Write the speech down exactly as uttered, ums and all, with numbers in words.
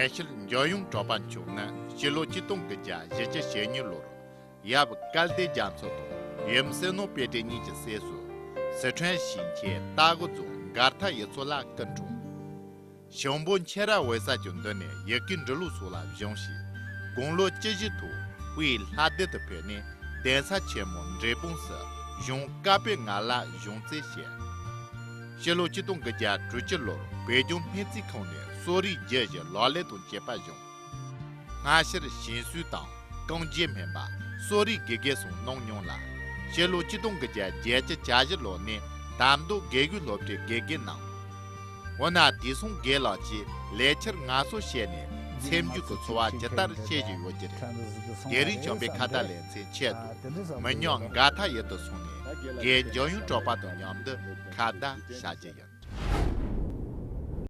དགེ་བཤེས་འཇམ་དབྱངས་གྲགས་པ་མཆོག་ནི་སྤྱི་ལོ་ཆིག་སྟོང་དགུ་བརྒྱ་བཞི་བཅུ་ཞེ་གཉིས་ལོར་ཡབ་སྐལ་ལྡན་རྒྱ་མཚོ་དང་ཡུམ་བསོད་ནམས་དཔལ་སྒྲོན་གཉིས་ཀྱི་སྲས་སུ་སི་ཁྲོན་ཞིང་ཆེན་རྟ་སྒོ་རྫོང་མགར་ཐང་ཡུལ་ཚོ་ལ་སྐུ་འཁྲུངས། ཞིང་པོ་མཁྱེན་རབ་འོད་གསལ་གྱི་མདུན་ནས་ཡི་གེ་འབྲི་ཀློག་སོགས་ལ་སྦྱངས་ཤིང་། དགུང་ལོ་བཅུ་བཞི་ཐོག་དབུས་ལྷ་སྡེ་དུ་ཕེབས་ནས་གདན་ས་ཆེན་མོ་འབྲས་སྤུངས་སུ་གཞུང་བཀའ་པོད་ལྔ་ལ་གཞུང་བཙན་བྱས། སྤྱི་ལོ་ཆིག་སྟོང་དགུ་བརྒྱ་དྲུག་ཅུ་ལོར་བོད་ལྗོངས་སྨན་རྩིས་ཁང་ནས་གསོ་རིག་བརྒྱུད་བཞིན་ལག་ལེན་དུ་བྱེད་པ་བྱུང་། སྔ་ཕྱིར་ཞིང་སྲོལ་དང་རྐང་རྗེས་སྨན་པ། གསོ་རིག་དགེ་རྒན་སོགས་གནང་མྱོང་ལ། སྤྱི་ལོ་ཆིག་སྟོང་དགུ་བརྒྱ་བརྒྱད་ཅུ་གྱ་བཞི་ལོ་ནས་དར་མདོ་དགེ་རྒན་སློབ་གྲྭའི་དགེ་རྒན་གནང་། འོ་ན་དེང་སང་རྒན་ལགས་ཀྱིས་ལས་འཆར་ངལ་གསོ་བྱས་ནས་འཚེམ་རྒྱུ་གི་འཚོ་བ་ཇི་ལྟར་སྐྱེལ་བཞིན་ཡོད་ཀྱི་རེད། དེ་རིང་བྱམས་པའི་ཁ་བརྡ་ལེ་ཚན་ཆེད་དུ་མི་ཉག་མགར་ཐང་ཡུལ་དུ་སོང་ནས་རྒན་འཇམ་དབྱངས་གྲགས་པ་དང་མཉམ་དུ་ཁ་བརྡ་བྱ་རྒྱུ་ཡིན།